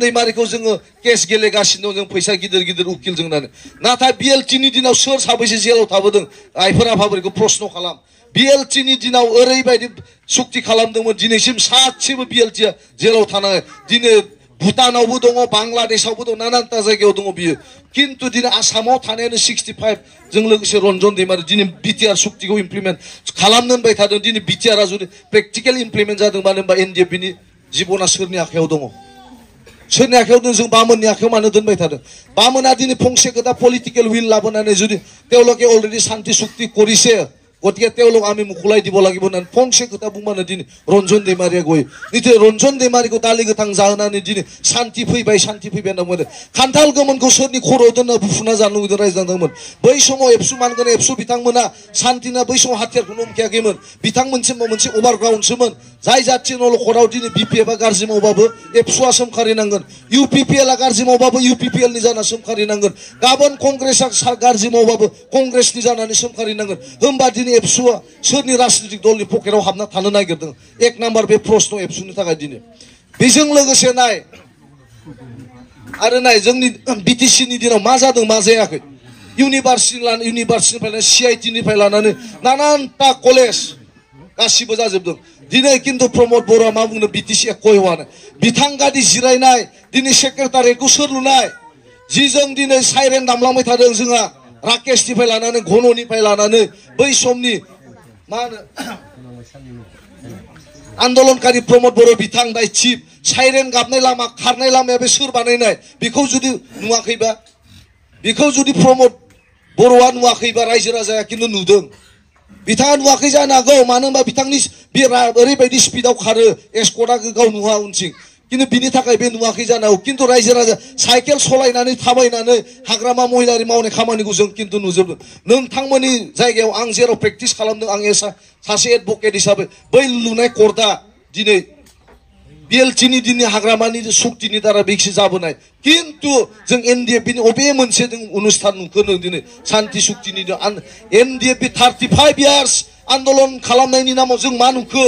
दैमारिखौ जोङो केस गेलेगासिनो दं जों फैसा गिदिर उकिल जोंनानै नाथाय बिएलटिनि दिनाव सोर साबैसे जेलाव थाबोदों आइफोर आफाफोरखौ प्रश्न खालाम बिएलटिनि दिनाव ओरैबायदि सुक्ति खालामदोंमोन दिनैसिम सासेबो बिएलटिआ जेलाव थानाय दिनै भुटानावबो दङ बांलादेशआवबो दं नानानता जायगायाव दङ बियो किन्तु दिनै आसामाव थानायानो 65 जों लोगोसे रन्जन दैमारि दिनै बिटिआर सुक्तिखौ इमप्लिमेन्ट खालामनो होनबाय थादों दिनै बिटिआरआ जुदि प्रेक्टिकेल इमप्लिमेन्ट जादों मानो होनबा एनडिएफबिनि जिबना सोरनि आखायाव दङ सोरनि आखायाव दं जों बामोननि आखायाव मानो दोनबाय थादों बामोना दिनै फंसे खोथा पलिटिकेल उइल लाबोनानै जुदि তেওঁলোকে अलरेडि शान्ति सुक्ति কৰিছে গতিকে তেওঁলোক আমি মুকুলাই দিব লাগিব না ফংसे खोथा बुंबानो दिनै रन्जन दैमारिया गयो निथै रन्जन दैमारिखौ दालि गोथां जाहोनानै दिनै शान्ति फैबाय होनना बुंदों खान्थाल गोमोनखौ सोरनि खर'आव दोनना बुफुना जानो लुगैदों रायज्लांदोंमोन बै समाव एबसु मानगोन एबसु बिथांमोना शान्तिना बै समाव हाथियारखौनो हमखायाखैमोन बिथांमोनसिम मोनसे अभारग्राउन्डसोमोन जाय जाथि नलखराव दिनै बिपिएफआ गाज्रि मावबाबो एबसुआ सोमखारिनांगोन इउपिपिएलआ गाज्रि मावबाबो इउपिपिएलनि जाना सोमखारिनांगोन गाबोन कंग्रेसआ गाज्रि मावबाबो कंग्रेसनि जानानै सोमखारिनांगोन होमबा दिनै एबसुआ सोरनि राजनीतिक दलनि पकेटाव हाबना थानो नागिरदों एक नाम्बार बे प्रश्न एबसुनि थाखाय दिनै बेजों लोगोसे नाय आरो नाय जोंनि बिटिसिनि दिनाव मा जादों मा जायाखै इउनिभार्सिटिनिफ्राय सिआइटिनिफ्राय लानानै नानानता कलेज गासिबो जाजोबदों दिनै किन्तु प्रमद बर'आ मा बुंदों बिटिसि एकय हवानो बिथां गादि जिरायनाय दिनै सेक्रेटारियेटखौ सोर लुनाय जिजों दिनै साइरेन दामलांबाय थादों जोंहा राकेशनिफ्राय लानानै घन'निफ्राय लानानै बै समनि मा होनो आन्दोलनकारि प्रमद बर' बिथां दाय चिफ साइरेन गाबनाय लामा खारनाय लामाया बे सोर बानायनाय बेखौ जुदि नुवाखैबा बेखौ जुदि प्रमद बर'आ नुवाखैबा रायजो राजाया किन्तु नुदों बिथाङा नुवाखै जानो हागौ मानो होनबा बिथांनि बे ओरैबायदि स्पिडआव खारो एस्कर्टआ गाव नुवा उनथिं किन्तु बिनि थाखाय बे नुवाखै जानो हागौ किन्तु रायजो राजा साइकेल सलायनानै थाबायनानै हाग्रामा महिलारि मावनाय खामानिखौ जों किन्तु नुजोबदों नोंथांमोननि जायगायाव आं जेराव प्रेक्टिस खालामदों आं सासे एडभकेट हिसाबै बै लुनाय कर्टआ दिनै बिएलटिनि दिनै हाग्रामानि सुक्तिनि द्वारा बेखि जाबोनाय किन्तु जों एनडिएफबिनि अबे मोनसे जों अनुष्ठान नुखोनो दिनै शान्ति सुक्तिनि एनडिएफबि 35 इयार्स आन्दोलन खालामनायनि नामाव जों मा नुखो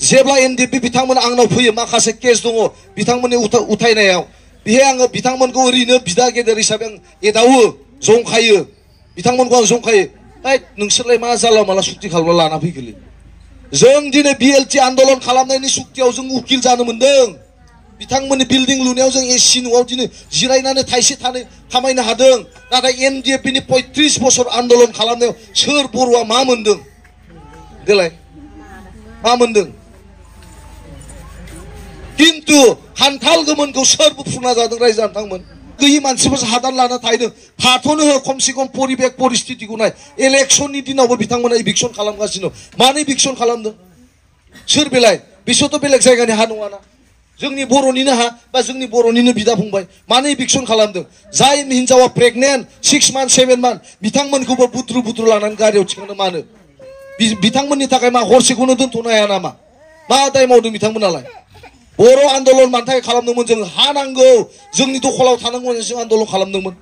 जेब्ला एनडिएफबि बिथांमोन आंनाव फैयो माखासे केस दङ बिथांमोननि उथायनायाव बेहाय आङो बिथांमोनखौ ओरैनो बिदा गेदेर हिसाबै आं एदावो जंखायो बिथांमोनखौ आं जंखायो नोंसोरलाय मा जाला माला सुक्ति खालामना लाना फैखोलै जों दिनै बिएलटि आन्दोलन खालामनायनि सुक्तियाव जों उकिल जानो मोनदों बिथांमोननि बिल्डिं लुनायाव जों एसि न'आव दिनै जिरायनानै थाइसे थानै खामायनो हादों नाथाय एमडिएफनि 35 बोसोर आन्दोलन खालामनायाव सोर बर'आ मा मोनदों देलाय मा मोनदों किन्तु खान्थाल गोमोनखौ सोर बुफुंना जादों रायजो नोंथांमोन गैयि मानसिफोर हादान लाना थाहैदों थाथ'नो हो खमसे खम परिबेक परिस्थितिखौ नाय इलेक्सननि दिनावबो बिथांमोना इभिक्सन खालामगासिनो मानो इभिक्सन खालामदों सोर बेलाय बिसोरथ' बेलेग जायगानि हा नङाना जोंनि बर'निनो हा बा जोंनि बर'निनो बिदा फंबाय मानो इभिक्सन खालामदों जाय हिनजावा प्रेगनेन्ट 6 मान्थ 7 मान्थ बिथांमोनखौबो बुद्रु लानानै गारियाव थिखांनो मानो बिथांमोननि थाखाय मा हरसेखौनो दोनथ'नो हाया नामा मा दाय मावदों बिथांमोनालाय बर' आन्दोलन मानि थाखाय खालामदोंमोन जों हा नांगौ जोंनि दखलाव थानांगौ जों आन्दोलन खालामदोंमोन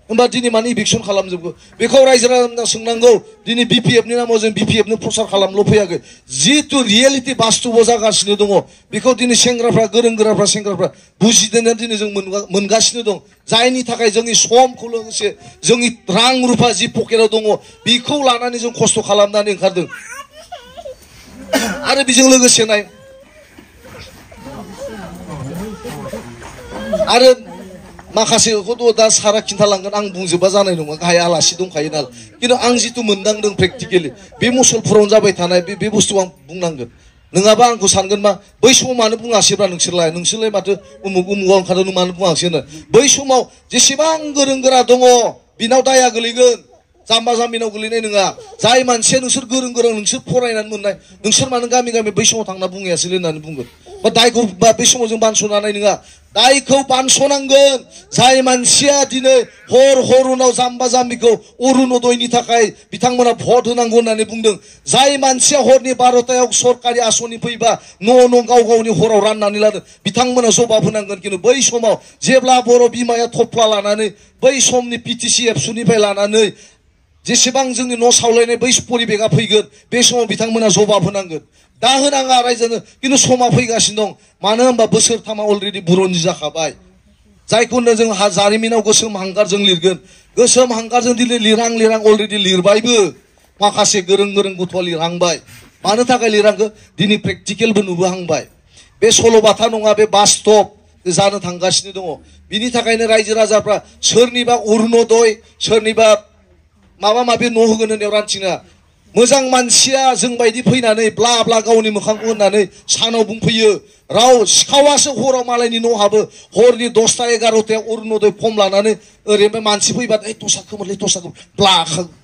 होमबा दिनै मानो इभिक्सन खालामजोबो बेखौ रायजो राजानो सोंनांगौ दिनै बिपिएफनि नामाव जों बिपिएफनो प्रसार खालामल' फैयाखै जितु रियेलिटि बास्तुबाव जागासिनो दङ बेखौ दिनै सेंग्राफ्रा गोरों गोराफ्रा सेंग्राफ्रा बुजिदोंना दिनै जों मोनगासिनो दं जायनि थाखाय जोंनि समखौ लोगोसे जोंनि रां रुफा जि पकेटाव दङ बेखौ लानानै जों खस्थ' खालामनानै ओंखारदों आरो बेजों लोगोसे नाय आरो माखासेखौथ' दा सारा खिन्थालांगोन आं बुंजोबा जानाय नङा गाहाय आलासि दंखायो नालाय खिन्थु आं जितु मोनदांदों प्रेक्टिकेलि बे मुसलपुरावनो जाबाय थानाय बे बुस्थुखौ आं बुंनांगोन नङाबा आंखौ सानगोन मा बै समाव मानो बुङासैब्रा नोंसोरलाय माथो उमुगाव ओंखारदों मानो बुङासै होनो बै समाव जेसेबां गोरों गोरा दङ बिनाव दाया गोलैगोन जाम्बा जाम्बिनाव गोलैनाय नङा जाय मानसिया नोंसोर गोरों गोरों नोंसोर फरायनानै मोननाय नोंसोर मानो गामि बै समाव थांना बुङासैलै होननानै बुंगोन बा दायखौ बै समाव जों बानस'नो हानाय नङा दायखौ बानस'नांगोन जाय मानसिया दिनै हर उनाव जाम्बा जाम्बिखौ अरुणोदयनि थाखाय बिथांमोना भट होनांगौ होननानै बुंदों जाय मानसिया हरनि 12टायाव सरकारि आसनि फैबा न' गाव गावनि हराव राननानै लादों बिथांमोना जबाब होनांगोन खिन्थु बै समाव जेब्ला बर' बिमाया थफ्ला लानानै बै समनि पिटिसि एबसुनिफ्राय लानानै जेसेबां जोंनि न' सावलायनाय बै परिबेगा फैगोन बे समाव बिथांमोना जबाब होनांगोन दा होनाङा रायजोनो खिन्थु समा फैगासिनो दं मानो होनबा बोसोरथामा अलरेडि बुरन्जि जाखाबाय जायखौ जों जारिमिनाव गोसोम हांगारजों लिरगोन गोसोम हांगारजों दिनै लिरहां अलरेडि लिरबायबो माखासे गोरों गथ'आ लिरहांबाय मानो थाखाय लिरहांखो दिनै प्रेक्टिकेलबो नुबोहांबाय बे सल'बाथा नङा बे बास्तब जानो थांगासिनो दङ बिनि थाखायनो रायजो राजाफ्रा सोरनिबा अरुणोदय सोरनिबा माबा माबि न' होगोन होननायाव रानथिङा मोजां मानसिया जों बायदि फैनानै ब्ला ब्ला गावनि मोखांखौ होननानै सानाव बुंफैयो राव सिखावासो हराव मालायनि न' हाबो हरनि 10टा 11टायाव अरुणोदय फर्म लानानै ओरैनो मानसि फैबा टसा खोमोरलै टसा खोमोर ब्ला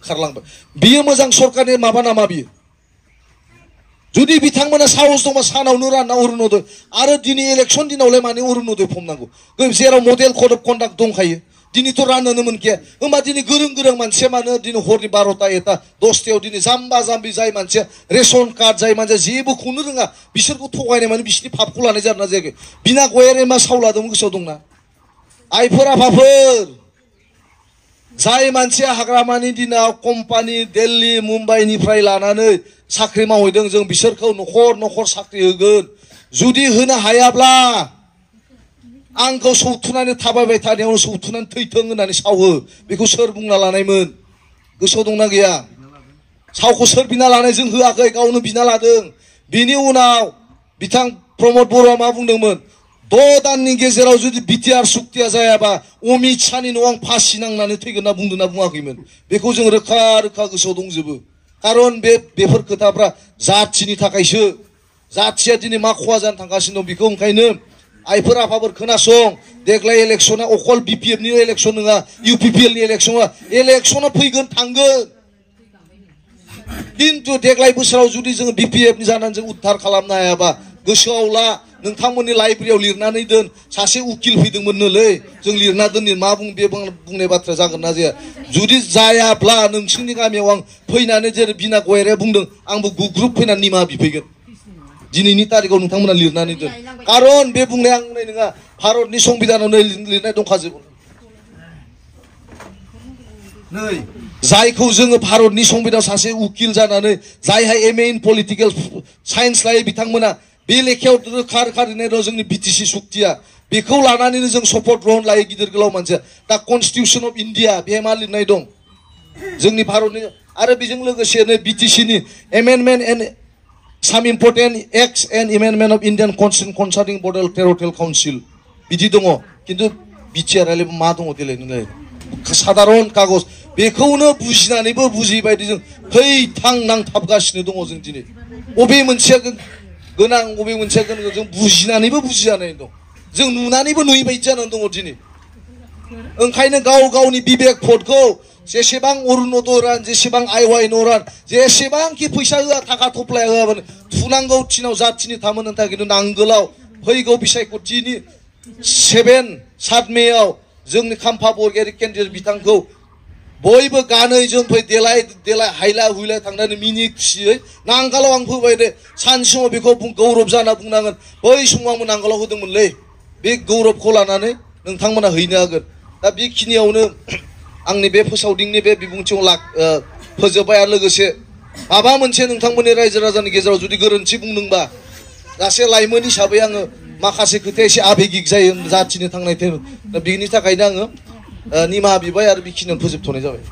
खारलांबाय बियो मोजां सरकारनि माबा नामा बियो जुदि बिथांमोना साहस दंबा सानावनो रानना अरुणोदय आरो दिनै इलेक्सन दिनावलाय माने अरुणोदय फर्म नांगौ जेराव मडेल कड अफ कन्डाक्ट दंखायो दिनैथ' राननोनो मोनखाया होमबा दिनै गोरों मानसिया मानो दिनै हरनि 12टा 1टा 10टायाव दिनै जाम्बा जाम्बि जाय मानसिया रेशन कार्ड जाय मानसिया जेबोखौनो रोङा बिसोरखौ थगायनाय माने बिसोरनि फापखौ लानाय जादोंना जायाखै बिना गयारे मा सावलादोंमोन गोसोआव दंना आइफोर आफाफोर जाय मानसिया हाग्रामानि दिनाव कम्पानि दिल्ली मुम्बाइनिफ्राय लानानै साख्रि मावहैदों जों बिसोरखौ न'खर साख्रि होगोन जुदि होनो हायाब्ला आंखौ सौथुनानै थाबायबाय थानायावनो सौथुनानै थैथों होननानै सावो बेखौ सोर बुंना लानायमोन गोसोआव दंना गैया सावखौ सोर बिना लानाय जों होआखै गावनो बिना लादों बिनि उनाव बिथां प्रमद बर'आ मा बुंदोंमोन 6 दाननि गेजेराव जुदि बिटिआर सुक्तिया जायाबा अमित शाहनि न'आव आं फासि नांनानै थैगोन होनना बुंदोंना बुङाखैमोन बेखौ जों रोखा गोसोआव दंजोबो खारन बेफोर खोथाफ्रा जाथिनि थाखायसो जाथिया दिनै मा खहा जानो थांगासिनो दं बेखौ ओंखायनो आइफोर आफाफोर खोनासं देग्लाय इलेक्सना अकल बिपिएफनि इलेक्सन नङा इउपिपिएलनि इलेक्सन नङा इलेक्सना फैगोन थांगोन किन्तु देग्लाय बोसोराव जुदि जों बिपिएफनि जानानै जों उद्धार खालामनो हायाबा गोसोआव ला नोंथांमोननि लाइब्रेरियाव लिरनानै दोन सासे उकिल फैदोंमोननोलै जों लिरना दोननि मा बे बुंनाय बाथ्रा जागोन ना जाया जुदि जायाब्ला नोंसोरनि गामियाव आं फैनानै जेरै बिना गयारिया बुंदों आंबो गुग्रुब फैनानै निमाहा बिफैगोन दिनैनि तारिखाव नोंथांमोना लिरनानै दोन खारन बे बुंनाया आं बुंनाय नङा भारतनि संबिधानावनो लिरनाय दंखाजोबो नै जायखौ जोङो भारतनि संबिधानाव सासे उकिल जानानै जायहा एमए इन पलिटिकेल साइन्स लायो बिथांमोना बे लेखायाव रोखा लिरनाय दं जोंनि बिटिसि सुक्तिया बेखौ लानानैनो जों शपथ ग्रहण लायो गिदिर गोलाव मानसिया दा कनस्टिटिउसन अफ इन्डिया बेहाय मा लिरनाय दं जोंनि भारतनि आरो बेजों लोगोसेनो बिटिसिनि amendment and some important acts and amendment of Indian Constitution concerning Border Territorial Council बिदि दङ किन्तु बिटिआरआलाय मा दङ देलाय नोंलाय साधारन कागज बेखौनो बुजिनानैबो बुजिबायदि जों फै थां नांथाबगासिनो दङ जों दिनै अबे मोनसेया गोनां अबे मोनसेया गोनां जों बुजिनानैबो बुजिजानाय दं जों नुनानैबो नुयै बायदि जानानै दङ दिनै ओंखायनो गाव गावनि बिबेक भटखौ जेसेबां अरुणोदय रान जेसेबां आइवाइ नरान जेसेबांखि फैसा होआ थाखा थफ्लाया होआबानो थुनांगौ थिनाव जाथिनि थामोननो थाखाय खिन्थु नांगोलाव फैगौ बिसायख'थिनि 7 मेआव जोंनि खाम्फा बरगयारि केन्दिडेट बिथांखौ बयबो गानै जोमफै देलाय देलाय हायला हुइला थांनानै मिनि खुसियै नांगालाव आं फोबाय दे सानसेआव बेखौ गौरब जाना बुंनांगोन बै समाव आं नांगालाव होदोंमोनलै बे गौरबखौ लानानै नोंथांमोना हैनो हागोन दा बेखिनियावनो आंनि बे फोसावदिंनि बे बिबुंथियाव फोजोबबाय आरो लोगोसे माबा मोनसे नोंथांमोननि रायजो राजानि गेजेराव जुदि गोरोन्थि बुंदोंबा सासे लाइमोन हिसाबै आङो माखासे खोथाया एसे आबेगिक जायो जाथिनि थांनाय दा बेनि थाखायनो आङो निमाहा बिबाय आरो बेखिनियावनो फोजोबथ'नाय जाबाय